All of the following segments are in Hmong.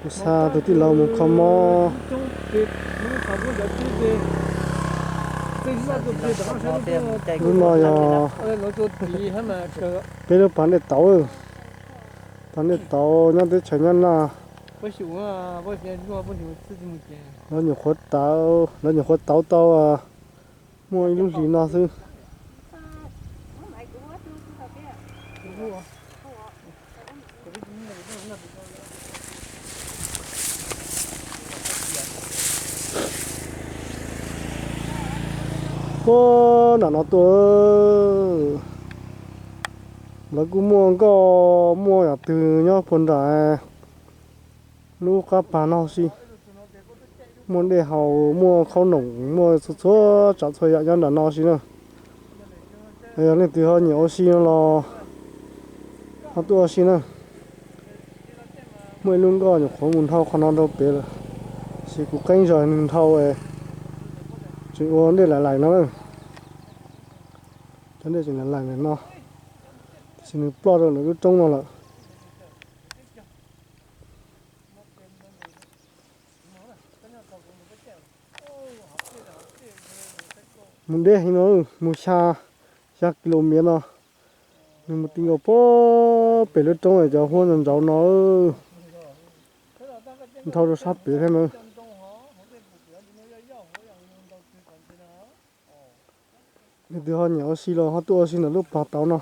Xa tus tij laug mus kho mob. Lub no yog peb lub pas dej tauv, pas dej tauv nyob teb chaws Nyab Laj. Lawv nyuam qhuav tauv, lawv nyuam qhuav tauv tau muaj ib lub hlis no xwb. Puag nram no tuaj, lawv kuj muaj nkoj muaj yam twg nyob puag nram lub qab pas no si. Muaj dej haus, muaj khaub noom, muaj txhua txhua tsav txhua yam nyob nram no si na. Yog leej twg ho nyiam ua si no los ho tuaj ua si na. Muaj ib lub nkoj nyuam qhuav mus dhau qhov no rau pem lawm, tab sis kuv qeeb zog nws dhau, tseem ua dej laim laim no na. Cov dej tseem laim laim no, tab sis nws ploj rau lawv lub roob no lawm. Mus deb heev no, mus xya, xya kilomev no, nws mus ti nkaus puag pem lub roob cov huab ntsaus ntsaus no. Dhau rau sab pem thiab na. Leej twg ho nyiam ua si los ho tuaj ua si ntawm lub pas tauv no.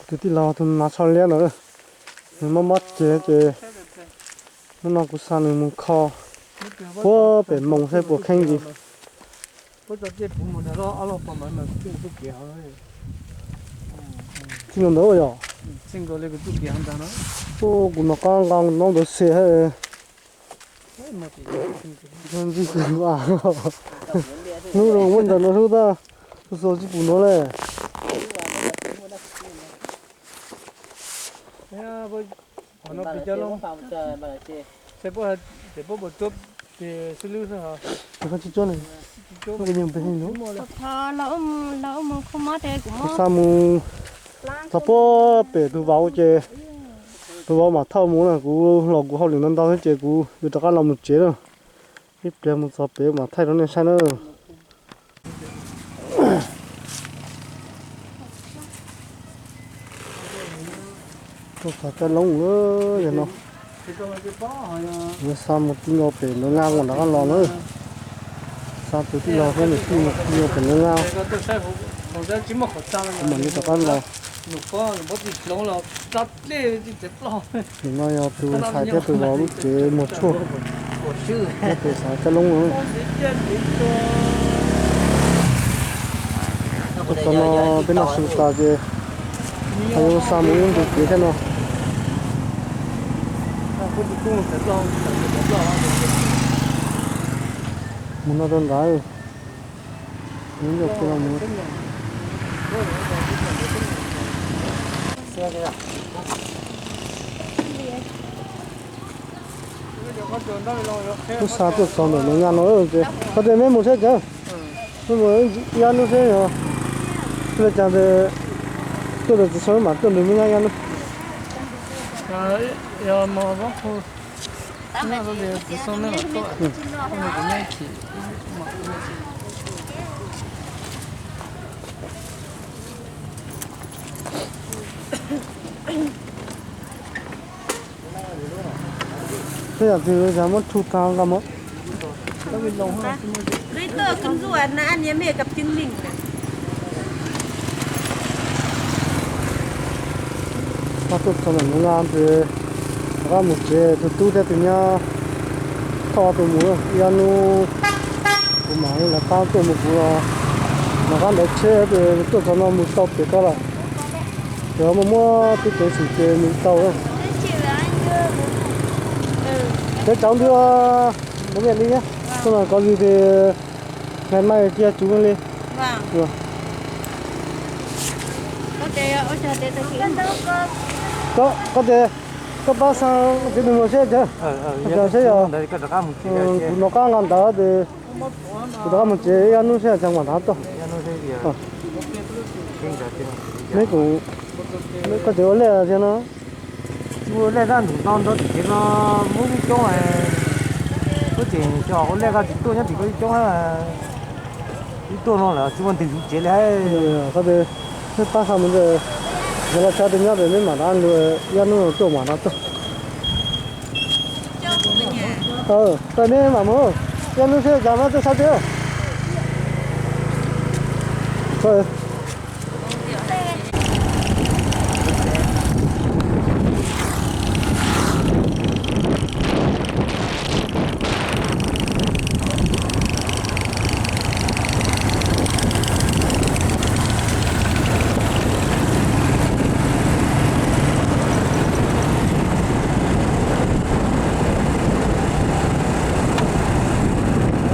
Tus tij laug tus nas tsho liab no, nws mob mob ceg ces hnub no kuv xa nws mus kho puag pem moos saib puas kheeb li. Txij nkaus ntawd yog, kuv nov qab nqa noob ntawd xes. Ntxim, hnub no muab ntawm no hlub tag, tus xos tsis pum no le. Xa mus txog puag pem tus vauv ces tus vauv mam thauj mus na, kuv los kuv hauj lwm ntau ntau thiab ces kuv yuav rov qab los mus tsev na. Ib pliag mus txog pem mam thaij rau nej saib na. Tuaj xav coj loob lawm no. Yuav xa mus ti nkaus pem Nuav Naj ua rov qab los na. Xa tus tij laug thiab nws tij mus ti nkaus pem Nuav Naj, kuv mam li rov qab los. Nim no yog tus ntxhais thiab tus vauv lub cev muag tshuaj, thiab tus xav coj loob no. Tuaj txog no peb noj su tas ces ho yuav xa mus ib ncua kev thiab no. Mus no rau nrad, ib ncua kev no mus. Lub xa tuaj txog ntawm Nuav Naj no ces koj tias meb mus thiab ces, meb mus ib yam lub thiab yog, le caag tes tuaj ntawm Txiv Xoo mam tuaj ntawm Nuav Naj ib yam lub. Tej yam twg yog muab thu tag nqa mus. Pab tuaj txog ntawm Nuav Naj ces rov qab mus tsev, tus tub thiab tus nyab thauj tus mus ib ob hnub, kuv mam li lawv qab tuaj mus, kuv los rov qab ntawd tsheb ces tuaj txog no mus tau pem ko lawm. Ces muaj muab tub ceev xwm ces mus tau. Peb tsaus ntuj, mus mej li, tuaj no kov zis ces nais mai cia tsuv mej li. Koj, koj tes, Koj pab xa tsev nws mus seb, seb yog kuv nov qab nqa ntawv ces kuv rov qab mus tsev ib ob hnub seb tseem mam rov tuaj. Neb, koj tseem ua lej thiab no? Tsis ua lej, tab tus no nrog tim tsev no muaj ib coob, koj tseem xyov ua lej, koj tsis tuaj nyob tim koj ib coob, ib tuaj no lawm tsis muaj nws tsev li. Qhov twg neb pab xa mus ntawd, yog los tshab twg nyob ces neb mam rov lug ib ob hnub tuaj mam rov tuaj. Koj neb mam mus, ib ob hnub seb cas mam tuaj sab twg.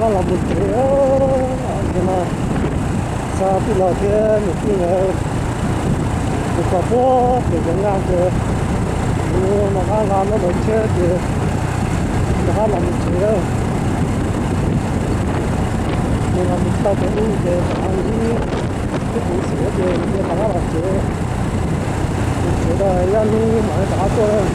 Los mus tsev, ces no xa tij laug thiab niam tij nkawd mus txog puag pem cov nyaj ces kuv rov qab nqa ntaub ntawv tshiab ces rov qab los mus tsev. Mus los mus tsis tau tsev ub ces rov qab ib, twb kuv xwm ces rov qab los tsev. Mus tsev tau ib ob hnub mam li rov qab tuaj.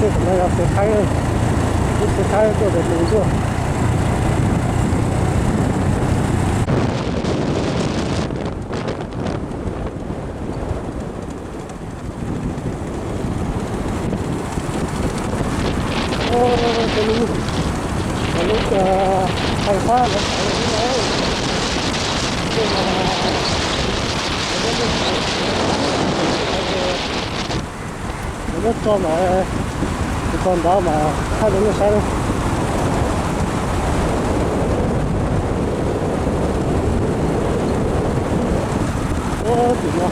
Tej qhov no yog tsev Thaib, lub tsev Thaib tuaj pem tus tuaj. Lub, lub fais fab no, lub tso ntawd, tus tso ntawd mas thaij rau nej saib. Ua tim no.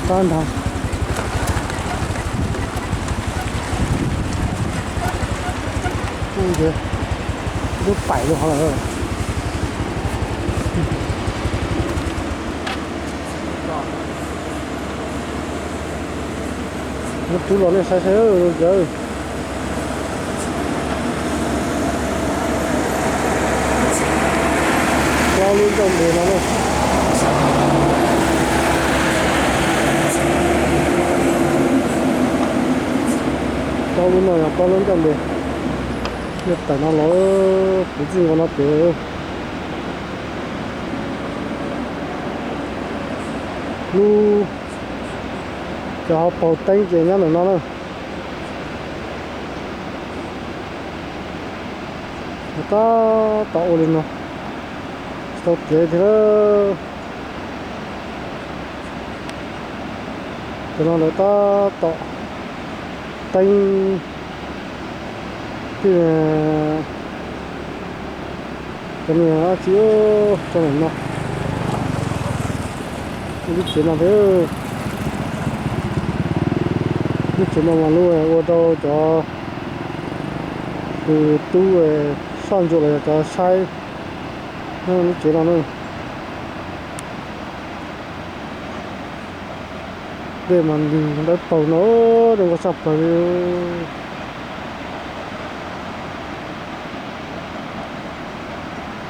Tab nrho. Ub, lub paim rau qhov lawm. Lub tub los nej saib saib cawv. Plaub lub ncauj ntev no na. Plaub lub no yog plaub lub ncauj ntev. Yog tawm no los puv txij nkaus no pem. Lub, cov hauv paus teeb ces nyob ntawm no na. Tab tom ua li no, tsis tau tiav thiab. Cov no lawv tab tom teeb, tej Cov no dab tsi, tso ntawm no, lub tsev no thiab. Lub tsev no mas lub ua rau cov tus tub soj ntsuam los yog cov saib lub tsev no na. Dej mas nws dawb paug no, dej nquag tshaj plaws li.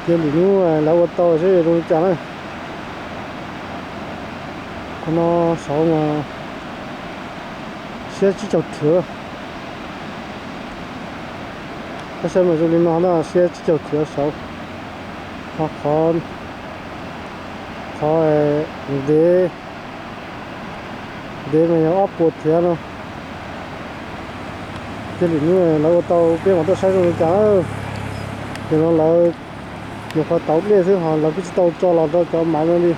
Cia lwm hnub lawv ua tau seb zoo li cas na. Qhov no saud mas siab tsib caug thwv. Peb saib mas zoo li no na, siab tsib caug thwv saud. Ho qhov, qhov ntev, ntev mas yog ob puas thwv no. Cia lwm hnub lawv ua tau peb mam tuaj saib zoo li cas. Ces no lawv nyuam qhuav tauv dej xwb ho lawv kuj tsis tau tso los rau cov maiv no li.